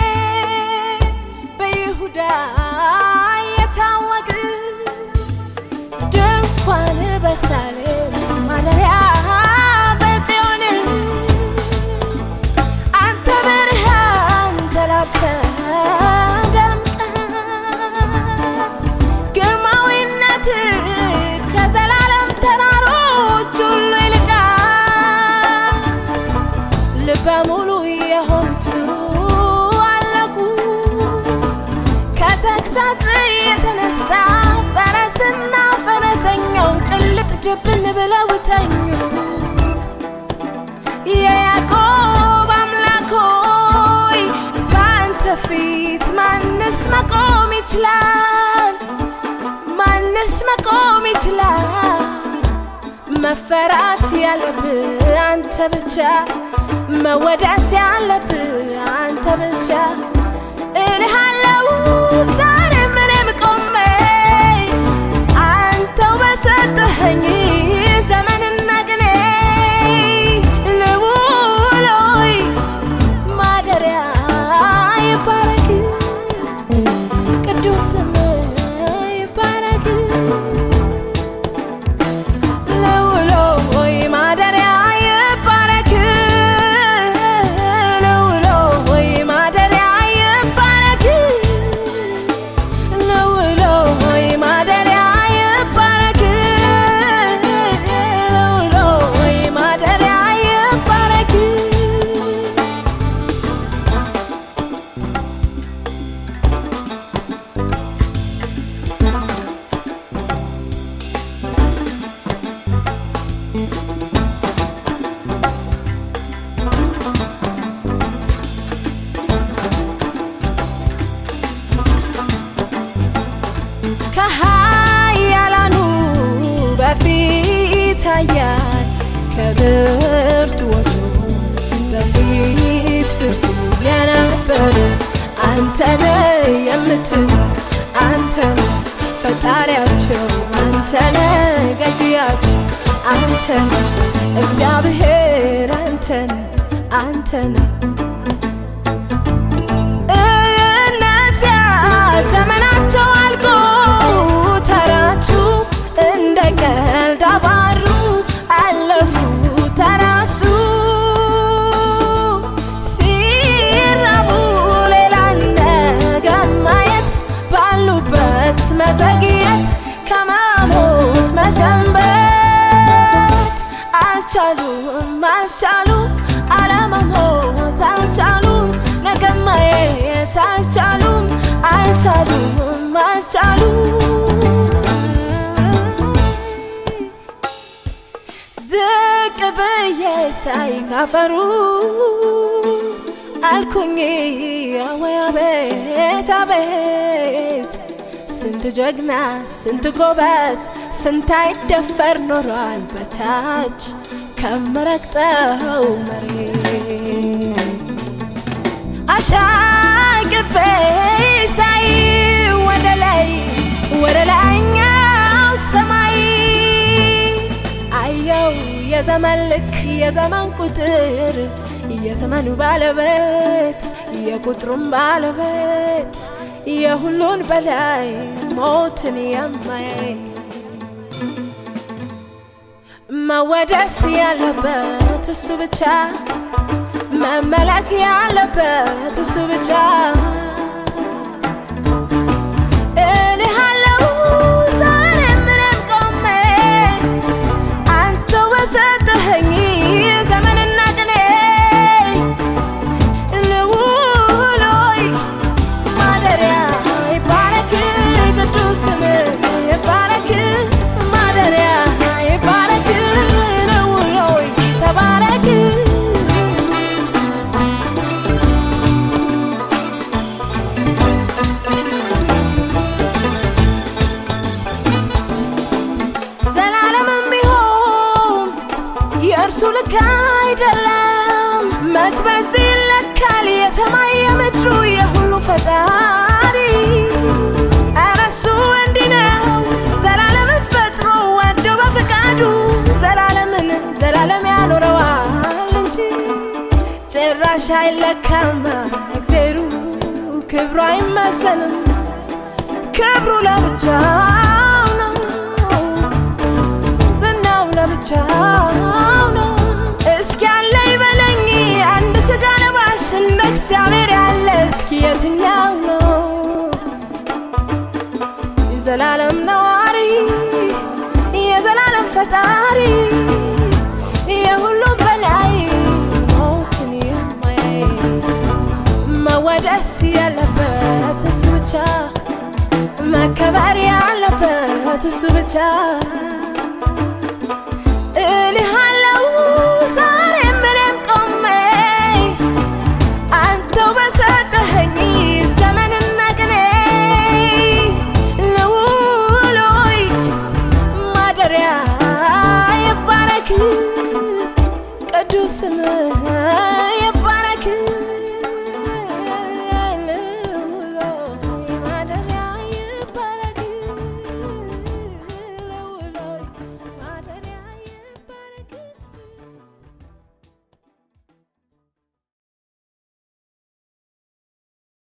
እግዚአብሔር በይሁዳ የታወቀ ድንኳን በሳሌም ማደሪያ በጽዮን አንተ ብርሃን ተላብሰህ ደምቀህ ግርማዊነት ከዘላለም ተራሮች ሁሉ ይልቃል። ልበ ሙሉ የሆኑት አለቁ ከተግሣጽ የተነሳ ፈረስና ፈረሰኛው ጭልጥ ድብን ብለው ተኙ። የያዕቆብ አምላክ ሆይ በአንተ ፊት ማንስ መቆም ይችላል? ማንስ መቆም ይችላል? መፈራት ያለብህ አንተ ብቻ፣ መወደስ ያለብህ አንተ ብቻ። እልሃለሁ ዛሬም እኔም ቆሜ አንተው በሰጠኸኝ ዘመንና ቅኔ ልዑል ሆይ ማደሪያ ይባረክ፣ ቅዱስ ስምህ ይባረክ። ልዑል ሆይ ማደሪያ ይባረክ፣ ልዑል ሆይ ማደሪያ ይባረክ፣ ልዑል ሆይ ማደሪያ ይባረክ፣ ልዑል ሆይ ማደሪያ ይባረክ። ከኃያላኑ በፊት ኃያል ከብርቱዎቹ በፊት ብርቱ የነበረ አንተነ የምትኖር አንተነ ፈጣሪያቸው አንተነ ገዢያቸው አንተነ እግዚአብሔር አንተነ አንተነ። እነዚያ ዘመናቸው አልቆ ተረቱ እንደ ቀልድ አባሩ አለፉ ተረሱ። ሲራቡ ሌላ ነገር ማየት ባሉበት መዘግየት ከመሞት መሰንበት አልቻሉም አልቻሉም አለመሞት አልቻሉም ነገ ማየት አልቻሉም አልቻሉም አልቻሉም። ዝቅ ብዬ ሳይ ካፈሩ አልኩኝ ወይ አቤት አቤት ስንት ጀግና ስንት ጎበዝ ስንት አይደፈር ኖሯል በታች ከምረግጠው መሬት። አሻቅቤ ሳይ ወደ ላይ ወደ ላይኛው ሰማይ አየው የዘመን ልክ የዘመን ቁጥር የዘመኑ ባለቤት የቁጥሩም ባለቤት የሁሉን በላይ ሞትን የማያይ መወደስ ያለበት እሱ ብቻ፣ መመለክ ያለበት እሱ ብቻ። እልሃለሁ ዛሬም እኔም ቆሜ አንተ በሰጠኸኝ ዘመንና ቅኔ ልዑል ሆይ ማደሪያ ይባረክ፣ ቅዱስ ስምህ ይባረክ፣ ማደሪያ ይባረክ፣ ልዑል ሆይ ተባረክ። ዘላለምም ቢሆን የእርሱ ልክ አይደለም። መች በዚህ ይለካል የሰማይ የምድሩ የሁሉ ፈጣሪ። ኧረ እሱ እንዲህ ነው ዘላለምን ፈጥሮ ወዶ በፈቃዱ ዘላለምን ዘላለም ያኖረዋል እንጂ። በጭራሽ አይለካም። እግዜሩ ክብሩ አይመዘንም፣ ክብሩ ለብቻው ነው፣ ዝናው ለብቻው ነው። እስኪ ያለ ይበለኝ አንድ ስጋ ለባሽ እንደ እግዚአብሔር ያለ እስኪ የትኛው ነው? የዘላለም ነዋሪ፣ የዘላለም ፈጣሪ፣ የሁሉም በላይ፣ ሞትን የማያይ፣ መወደስ ያለበት እሱ ብቻ፣ መከበር ያለበት እሱ ብቻ።